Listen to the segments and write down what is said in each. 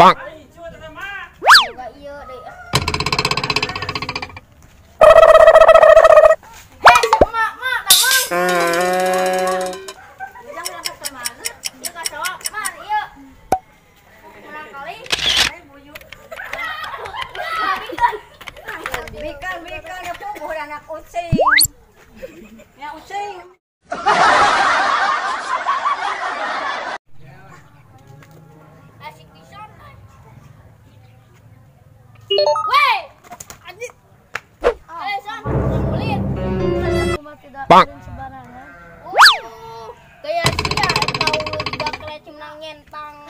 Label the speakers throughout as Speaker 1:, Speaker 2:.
Speaker 1: Bang. Bang.
Speaker 2: Gaya sia tahu juga kelecing nang nyentang.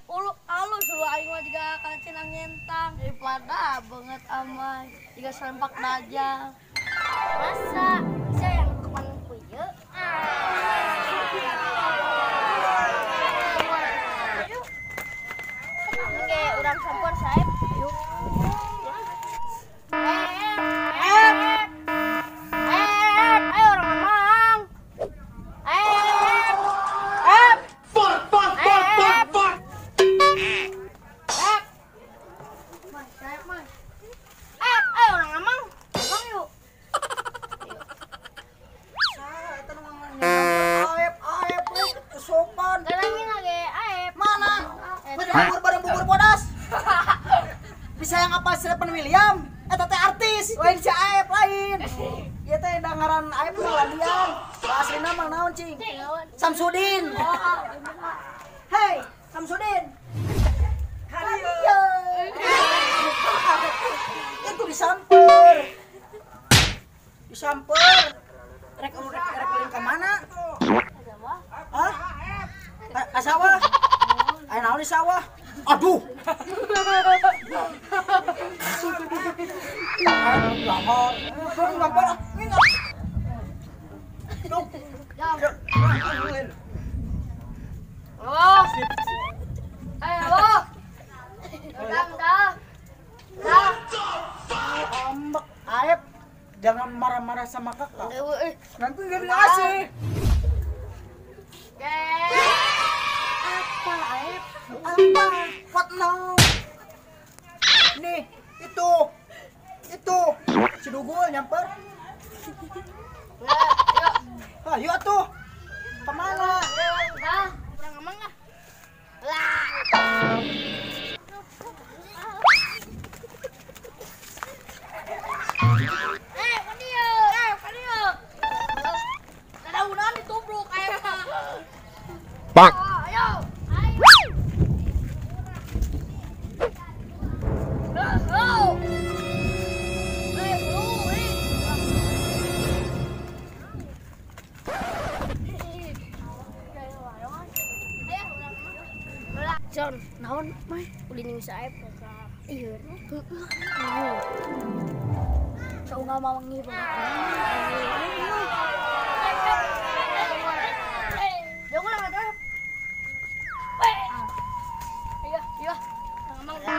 Speaker 2: Ulu alus lu aing mah juga kelecing nang nyentang. Daripada banget amai juga serempak dajal. Masa bisa yang keman kuye? Oke, urang sampur saeb. Yuk.
Speaker 3: Bisa yang apa Stephen William? Eta teh artis, lain si Aep lain. Ieu teh ngaran Aep mah ladian. Aslina mah naon cing? Samsudin. Hei, Samsudin. Kadieu. Itu disamper. Disamper. Rek rek rek ulin ka mana? Hah? Ka sawah. Aya naon di sawah? Aduh. Lahor. Lahor.
Speaker 2: Oh. Ayo. Dah.
Speaker 3: Ambek Aep, jangan marah-marah sama kakak. Nanti enggak dikasih. Apa Aep? Apa? What now? Nih, itu. Itu. Si Dugul nyamper. Ayo. Ayo atuh. Kemana?
Speaker 2: Dah, kurang ngomong lah. Lah. Kadieu. Dadaunan ditubruk aya mah.
Speaker 1: Bang.
Speaker 2: Ayo. John, naon mah ulin jeung saeb. Iya. Heeh. Saunggal mawangi banget. Jangan lah ada. Ayo, ayo. Ngomong. Ayo.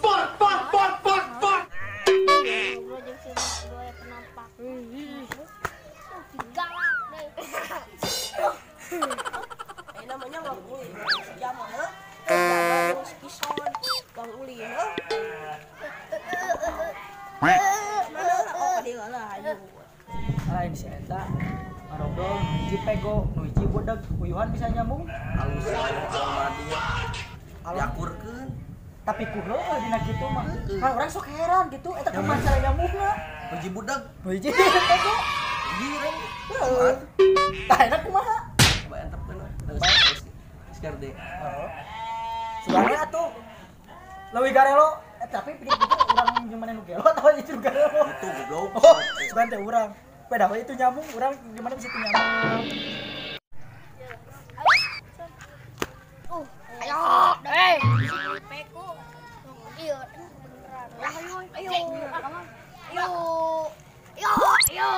Speaker 4: Fuck, fuck, fuck, fuck, fuck.
Speaker 2: Ngobrol jeung si dua penampak. Galak deh.
Speaker 5: Ini namanya Bang Uli. Jama heuh. Jama terus kison. Bang Uli heuh. Mana oh ka dieu lah hayu.
Speaker 3: Lain si eta ngarobrol hiji pego nu hiji budeg uyuhan bisa nyambung.
Speaker 4: Alus almadinya. Diakurkeun.
Speaker 3: Tapi ku heueuh dina kitu mah. Kan urang sok heran gitu eta kumaha cara nyambungna.
Speaker 4: Hiji budeg,
Speaker 3: nu hiji pego.
Speaker 4: Giring.
Speaker 3: Heeh. Tah enak kumaha?
Speaker 4: Coba antepkeun we. Geus deh.
Speaker 3: Heeh. Sugana atuh. Leuwih garelo, tapi pikir-pikir urang gimana nu gelo atau itu garelo.
Speaker 4: Itu goblok.
Speaker 3: Oh, sugan teh urang. Beda we itu nyambung, urang gimana bisa itu nyambung.
Speaker 2: Ayo. Eh. Peko. Iya, beneran. Ayo. Ayo. Ayo. Ayo. Ayo.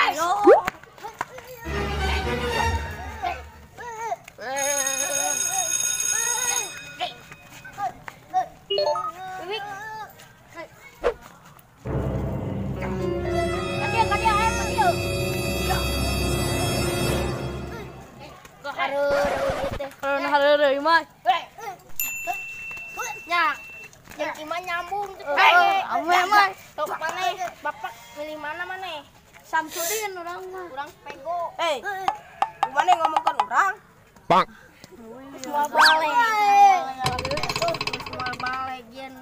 Speaker 2: Ayo. Rame mah. Tok maneh, bapak milih mana maneh? Samsudin urang mah. Urang pego.
Speaker 5: Hei. Maneh ngomongkeun urang?
Speaker 4: Bang.
Speaker 2: Semua balik. Semua balik jen.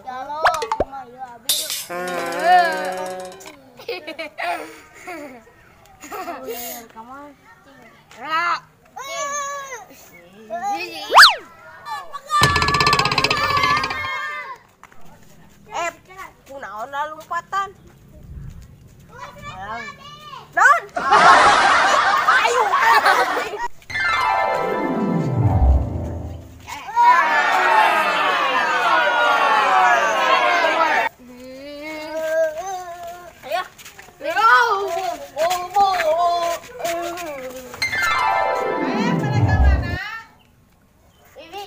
Speaker 2: Jalo, kumaha ieu abi. Ra.
Speaker 5: Kunaon lompatan? Non. Ayo.
Speaker 2: Ayo.
Speaker 5: Mereka mana?
Speaker 2: Bibi.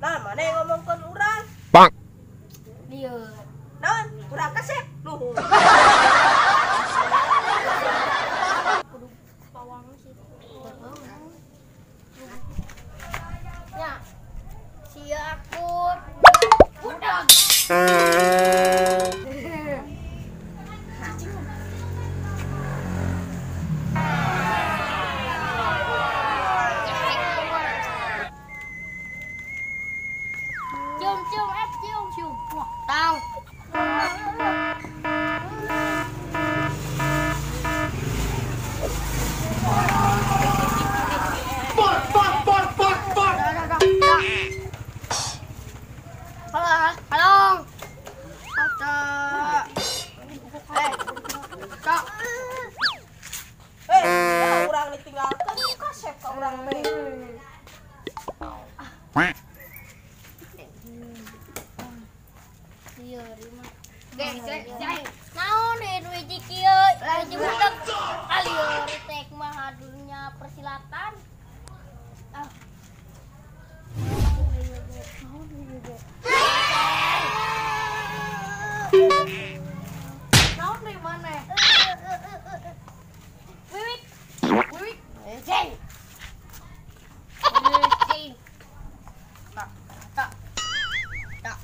Speaker 5: Nah, mana yang ngomongkeun urang?
Speaker 4: Bang.
Speaker 2: Dieu.
Speaker 5: Naon? Urang kasep. Luhur.
Speaker 2: Kudu pawang sih. Ya. Sia akur. Budak. Tao.
Speaker 4: Fuck, fuck, fuck, fuck, fuck.
Speaker 2: Halo, halo.
Speaker 5: Eh, urang ditinggalkeun kasep ka urang teh.
Speaker 2: Naon nu hiji kieu, hiji budak alieur teh kumaha dunya persilatan. Ah. Naon deui maneh? Wiwik. Wiwik. Jeng. Jeng. Tak. Tak. Tak.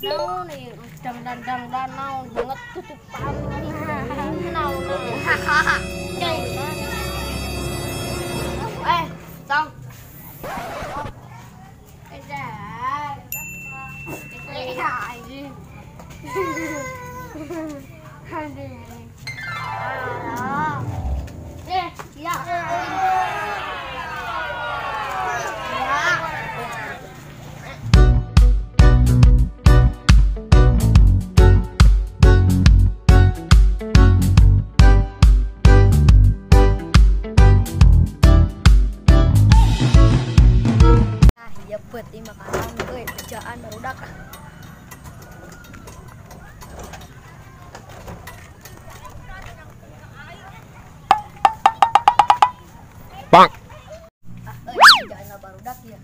Speaker 2: Naon nih, dang dang naon banget tutupan naon. Eh, tong. Ya. Ini makanan euy, kerjaan barudak.
Speaker 4: Bang.
Speaker 2: Ah, euy, kerjaan barudak ya.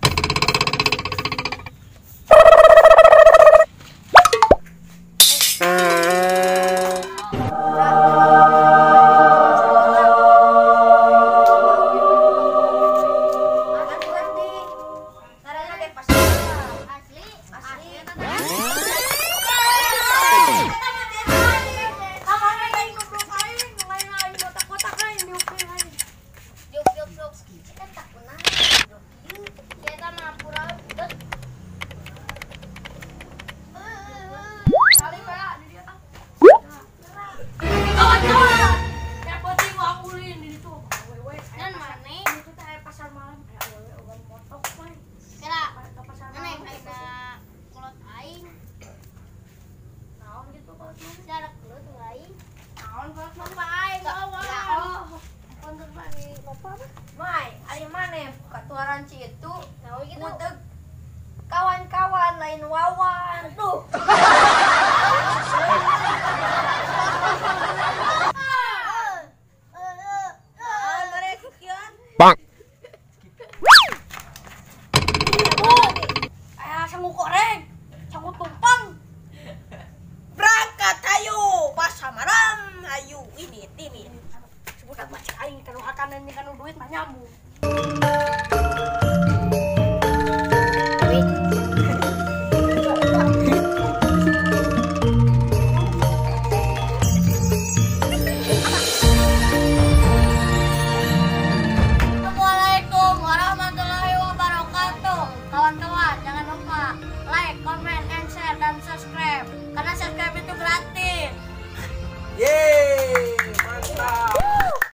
Speaker 2: Mai, ari maneh katuaran ci itu nguteuk kawan-kawan lain wawan. Duh.
Speaker 4: Bang.
Speaker 2: Aya sangu goreng, sangu tumpang.
Speaker 5: Berangkat ayo pasamaram ayo ini tini.
Speaker 2: Sebutan macam aing kanu hakanan kanu duit mah nyambung.